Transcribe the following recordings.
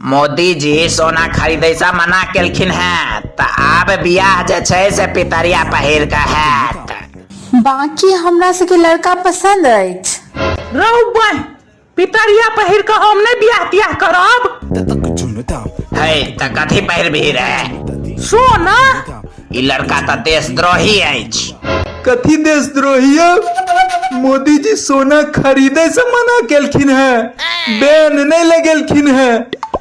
मोदी जी सोना खरीदै से मना केलखिन हैं, तऽ आब बियाह जे छै से पितरिया पहिर कऽ हैत। बाकी हमरा सबके लड़का पसंद अछि। रौ बहिं, पितरिया पहिर कऽ हम नहि बियाह तियाह करब। है तऽ कथी पहिरबही रे? सोना। ई लड़का तऽ देशद्रोही अछि। कथी देशद्रोही यौ? मोदी जी सोना खरीदे से मना केलखिन है, बैन नहीं लगेलखिन है।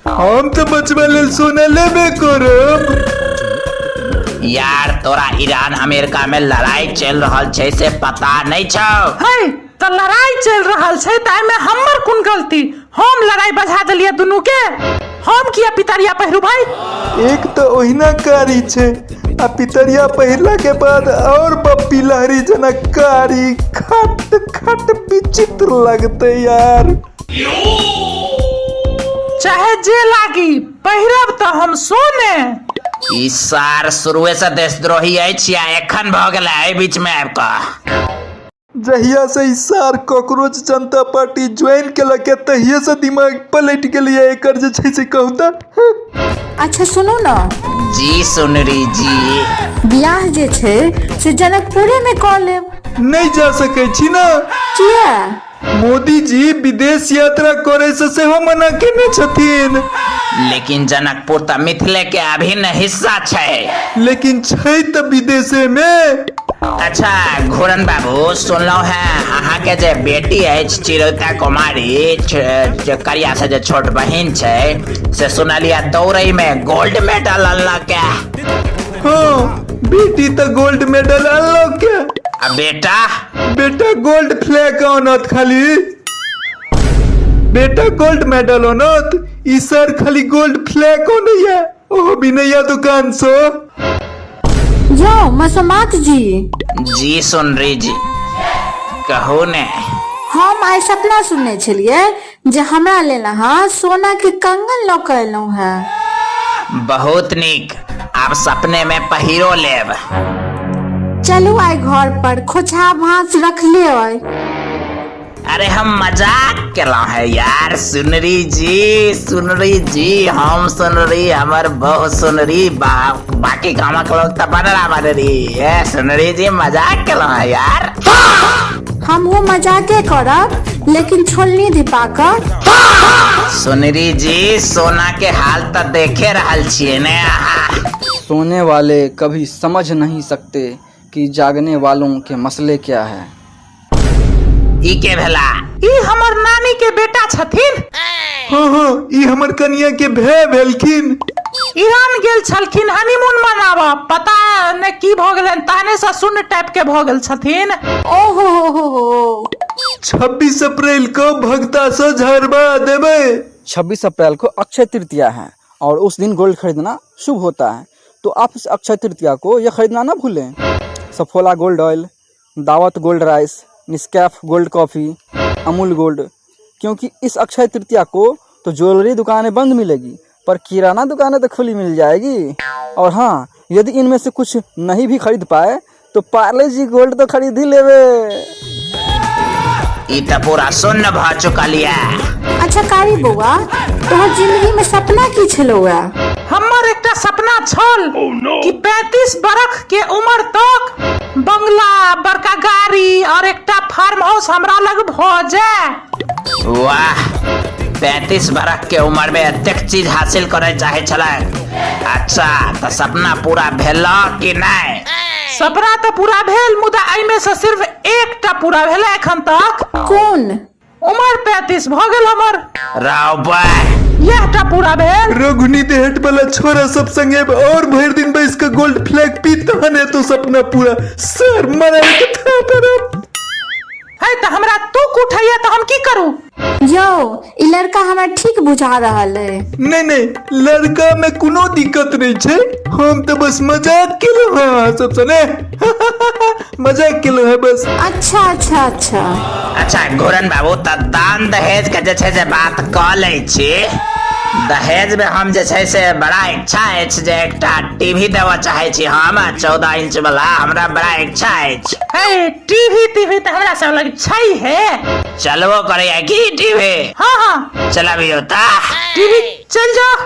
हम तो बचबा लेल सोना लेबे करब। यार, तोरा ईरान अमेरिका में लड़ाई चलि रहल छै से पता नहीं छौ? है तऽ लड़ाई चलि रहल छै तऽ एहिमे हमर कोन गलती? हम लड़ाई बझा देलियै दुनू के? हम किया पितरिया पहिरू भाई? एक तो ओहिना कारी छै आ पितरिया पहिरला के बाद और बप्पी लहरी जना कारी खट खट विचित्र लगते यार। चाहे जे लागी, पहिरब तऽ हम सोने। ई सार शुरुए से देशद्रोही अछि या एखन भऽ गेलै एहि बीच में आबि कऽ? जहिया से ई सार कॉकरोच जनता पार्टी ज्वाइन केलक है तहिये से दिमाग पलटि गेलैया एकर जे छै से कहू तऽ। अच्छा सुनू ने। जी सुनरी जी। बियाह जे छै से जनकपुरे में कऽ लेब। नहि जा सकै छी ने। किया? मोदी जी विदेश यात्रा करे से सेहो मना केने छथिन। लेकिन जनकपुर तऽ मिथिले के अभिन्न हिस्सा छै। लेकिन छै तऽ विदेशे में। अच्छा घूरन बाबू, सुनलहुँ हैं अहाँ के जे बेटी अछि चिरौता कुमारी, जे करिया से जे छोट बहिन छै, से सुनलिया दौड़ै में गोल्ड मेडल अनलक है। हाँ, बेटी तऽ गोल्ड मेडल अनलक है। आ बेटा? बेटा गोल्ड फ्लैग आनत खाली। बेटा गोल्ड मेडल आनत, ई सर खाली गोल्ड फ्लैग आनैया, ओहो बिनैया दुकान से। यौ मसोमात जी। जी सुनरी जी, कहू ने। हम आइ सपना सुनने छलियै जे हमरा लेल अहाँ सोना के कंगन लऽ कऽ एलहुँ हेँ। बहुत नीक, आब सपने में पहिरो लेब। चलू आइ घर पर खोछा भाँस रखले अइ। अरे हम मजाक केलहुँ है यार सुनरी जी। सुनरी जी, हम सुनरी, हमर बहु सुनरी, बाकी गामक लोग तऽ बनरा बनरी। ए सुनरी जी, मजाक केलहुँ है यार। हमहूँ मजाके करब, लेकिन छोलनी धिपा कऽ। सुनरी जी, सोना के हाल तऽ देखे रहल छियै ने अहाँ। सोने वाले कभी समझ नहीं सकते कि जागने वालों के मसले क्या है। ई के भेला? ई हमर नानी के बेटा छथिन। हाँ हाँ, ई हमर कनिया के भै भेलखिन। ईरान गेल छलखिन हनीमून मनाबऽ, पता ने की भऽ गेलनि, तहने से शून्य टाइप के भऽ गेल छथिन। ओहो हो हो हो। 26 अप्रैल को भगता से झरबा देबै। 26 अप्रैल को अक्षय तृतीया है और उस दिन गोल्ड खरीदना शुभ होता है, तो आप इस अक्षय तृतीया को यह खरीदना ना भूलें। Saffola gold oil, Daawat gold rice, Nescafe gold coffee, Amul gold, क्योंकि इस अक्षय तृतीया को तो ज्वेलरी दुकानें बंद मिलेगी पर किराना दुकानें तो खुली मिल जाएगी। और हाँ, यदि इनमें से कुछ नहीं भी खरीद पाए तो पार्ले जी गोल्ड तो खरीद ही लेवे। ई तऽ पूरा शून्य भऽ चुकल यऽ। अच्छा कारी बौआ, तोहर जिंदगी में सपना की छलौ? हमर एकटा सपना छल कि 35 बरख के उम्र तक बंगला, बड़का गाड़ी और एकटा फार्म हाउस हमरा लग भऽ जाय। वाह, 35 बरख के उम्र में एतेक चीज हासिल करे चाहे छलै। अच्छा तऽ सपना पूरा भेल कि नहि? सपना तऽ पूरा भेल, मुदा एहिमे से सिर्फ एकटा पूरा भेल एखन तक। कोन? उम्र 35 भऽ गेल हमर। राव, इएह टा पूरा भेल। रघुनी देहट वाला छोरा सब संगे और भरि दिन बैस के गोल्ड फ्लैग पी तहन हेतो सपना पूरा। सर मरा के था। है तऽ हमरा तू कुठैया तऽ हम की करू? यौ, ई लड़का हमरा ठीक बुझा रहल अइ। नहीं नहीं, लड़का में कोनो दिक्कत नहीं छै, हम तो बस मजाक केलहुँ हैं अहाँ सब सने। मजाक केलहुँ हैं बस। अच्छा अच्छा अच्छा। अच्छा घूरन बाबू, तऽ दान दहेज के जे छै से बात कऽ लै छी। दहेज में हम जे छै से बड़ा इच्छा अछि जे एकटा टीवी देबऽ चाहै छी हम, 14 इंच वाला, हमरा बड़ा इच्छा अछि। है टीवी तीवी तऽ हमरा सब लग छै हे। चलबो करैया की टीवी? हाँ हाँ। चलबियौ तऽ टीवी चल जाओ।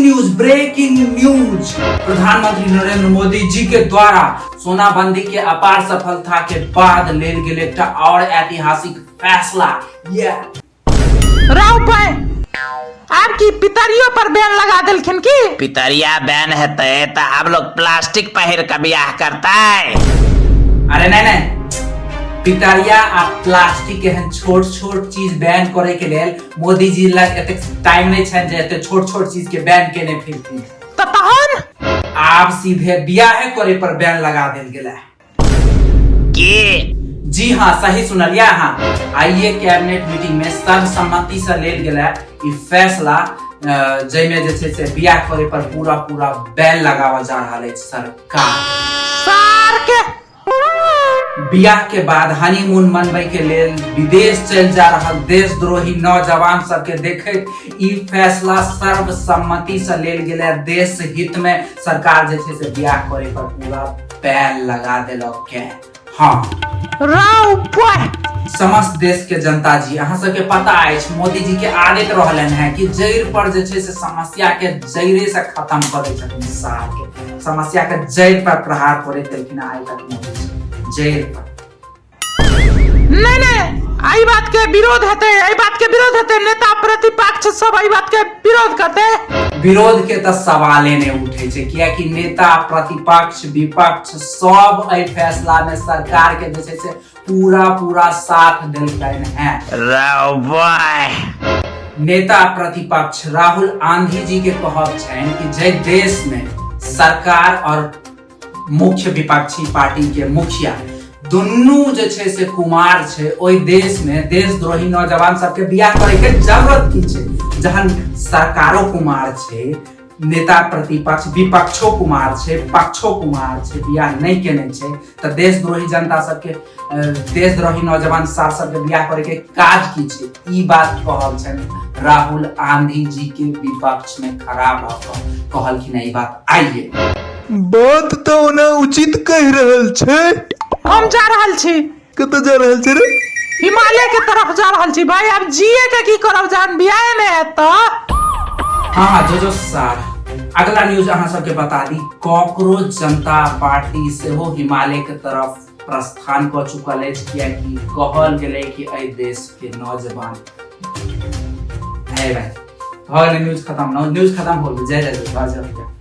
News, breaking news. प्रधानमंत्री नरेंद्र मोदी जी के द्वारा सोनाबंदी के अपार सफलता के बाद लेल गेल एकटा और ऐतिहासिक फैसला। ये राव पाए आब की पितरियो पर बैन लगा देलखिन की? पितरिया बैन हेतै तऽ आब लोग प्लास्टिक पहिर के बियाह करतै। अरे नहीं नहीं, पितरिया आ प्लास्टिक एहन छोट छोट चीज बैन करे के लेल मोदी जी लग एतेक टाइम नहीं छनि जे एते छोट छोट चीज के बैन केने फिरथिन। तऽ तहन आब सीधे बियाहे करे पर बैन लगा देल गेला है। की? जी हाँ, सही सुनलिया अहाँ। आइए कैबिनेट मीटिंग में सर्वसम्मति से लेल गेला ई फैसला, जाहिमे जे छै से बियाह करे पर पूरा पूरा बैन लगावल जा रहल अछि सरकार। सार के बियाह के बाद हनीमून मनबै के लेल विदेश चलि जा रहल देशद्रोही नौजवान सबके देखैत ई फैसला सर्वसम्मति से लेल गेल है। देश हित में सरकार जे छै से बियाह करे पर पूरा बैन लगा देलक के। हाँ राव बॉय। समस्त देश के जनता जी, अहाँ सबके पता अछि मोदी जी के आदत रहलनि है कि जड़ि पर जे छै से समस्या के जड़ि से खत्म कऽ दै छथिन। सार के समस्या के जड़ि पर प्रहार करैत एलखिन आइ तक मोदी जी, जड़ि पर। नहीं नहीं, एहि बात के विरोध हेतै, एहि बात के विरोध हेतै। नेता प्रतिपक्ष सब एहि बात के विरोध करतै। विरोध के तऽ सवाले नहि उठे छै, कियाकि नेता प्रतिपक्ष विपक्ष सब एहि फैसला में सरकार के जे छै से पूरा पूरा साथ देलकनि है। राव बॉय। नेता प्रतिपक्ष राहुल गांधी जी के कहब छनि कि जे देश में सरकार और मुख्य विपक्षी पार्टी के मुखिया दुनू जे छै से कुमार छै, ओहि देश में देशद्रोही नौजवान सबके बियाह करे के जरूरत की छै? जहन सरकारो कुमार छै, नेता प्रतिपक्ष विपक्षो कुमार छै, पक्षो कुमार छै, बियाह नहि केने छै, तऽ देशद्रोही जनता सबके, देशद्रोही नौजवान सार सबके बियाह करे के काज की छै? ई बात कहल छनि राहुल गांधी जी के विपक्ष में खड़ा भऽ कऽ कहलखिन ई बात आइए। बात तऽ ओना उचित कहि रहल छै। हम जा रहल छी। कतऽ जा रहल छै रे? हिमालय के तरफ जा रहल छी भाई। अब जिए के की करब जहन बियाहे नहि हैत तऽ। हाँ हाँ, जो जो सार। अगला न्यूज अहाँ सबके बता दी, कॉकरोच जनता पार्टी सेहो हिमालय के तरफ प्रस्थान कऽ चुकल अछि, कियाकि कहल गेलै कि एहि देश के नौजवान है भाई। भऽ गेलै न्यूज खत्म, न्यूज खत्म हो गेल। जय जय जय जय जय।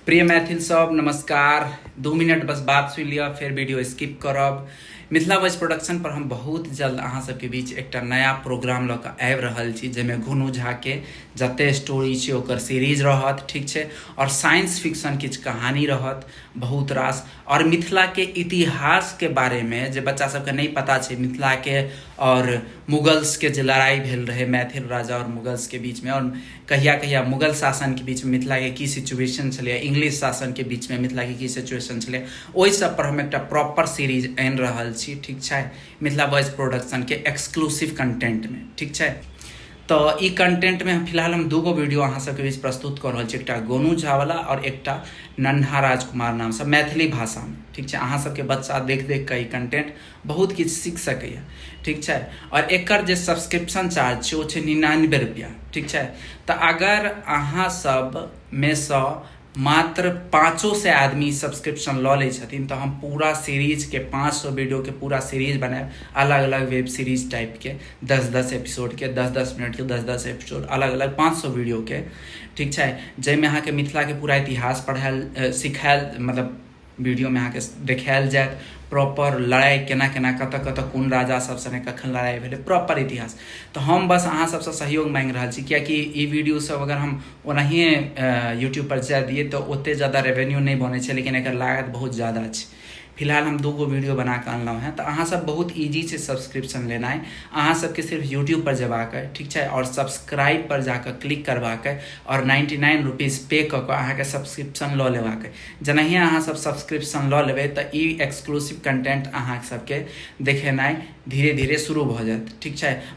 प्रिय मैथिल सब नमस्कार। 2 मिनट बस बात सुनि लिअ, फेर वीडियो स्किप करब। मिथिला वॉइस प्रोडक्शन पर हम बहुत जल्द अहाँ सबके बीच एकटा नया प्रोग्राम लऽ कऽ आबि रहल छी, जाहिमे गोनू झा के जते स्टोरी छै ओकर सीरीज रहत, ठीक छै, और साइंस फिक्शन किछु कहानी रहत बहुत रास, और मिथिला के इतिहास के बारे में जे बच्चा सबके नहीं पता छै, मिथिला के और मुगल्स के जे लड़ाई भेल रहे मैथिल राजा और मुगल्स के बीच में, और कहिया कहिया मुगल शासन के बीच में मिथिला के की सिचुएशन छलै, इंग्लिश शासन के बीच में मिथिला के की सिचुएशन छलै, ओहि सब पर हम एकटा प्रॉपर सीरीज आनि रहल छी, ठीक छै, मिथिला वॉइस प्रोडक्शन के एक्सक्लूसिव कंटेंट में, ठीक छै। तऽ ई कंटेंट में फिलहाल हम 2 गो वीडियो अहाँ सबके बीच प्रस्तुत कऽ रहल छी, एकटा गोनू झा वाला और एकटा नन्हा राजकुमार नाम से मैथिली भाषा में, ठीक छै। अहाँ सबके बच्चा देख देख कऽ ई कंटेंट बहुत किछु सीख सकैए, ठीक छै। और एकर जे सब्सक्रिप्शन चार्ज छै ओ छै 99 रुपया, ठीक छै। तऽ अगर अहाँ सब में सँ मात्र 500 आदमी सब्सक्रिप्शन लऽ लै छथिन तऽ हम पूरा सीरीजके 500 वीडियोके पूरा सीरीज बनायब, अलग अलग वेब सीरीज टाइपके, 10-10 एपिसोडके, 10-10 मिनटके, 10-10 एपिसोड, अलग अलग 500 वीडियोके, ठीक छै, जाहिमे अहाँके मिथिलाके पूरा इतिहास पढ़ायल सिखायल, मतलब वीडियोमे अहाँके देखायल जायत प्रॉपर लड़ाइ केना केना कतऽ कतऽ कोन राजा सब सङ्गे कखन लड़ाइ भेलै, प्रॉपर इतिहास। तऽ हम बस अहाँ सबसँ सहयोग माँगि रहल छी, कियाकि ई वीडियो सब अगर हम ओनाहिए यूट्यूबपर जाय दियै तऽ ओते जादा रेवेन्यू नहि बनै छै, लेकिन एकर लागत बहुत जादा छै। फिलहाल हम 2 गो वीडियो बना कऽ अनलहुँ हेँ। तऽ अहाँ सब बहुत ईजी छै सब्सक्रिप्शन लेनाइ, अहाँ सबके सिर्फ यूट्यूबपर जेबाक अइ, ठीक छै, आओर सब्सक्राइब पर जाकऽ क्लिक करबाक अइ आओर 99 रुपीज पे कऽ कऽ अहाँके सब्सक्रिप्शन लऽ लेबाक अइ। जेनाहिए अहाँ सब सब्सक्रिप्शन लऽ लेबै तऽ ई एक्सक्लूसिव कंटेंट अहाँ सबके देखेनाइ धीरे धीरे शुरू भऽ जायत, ठीक छै।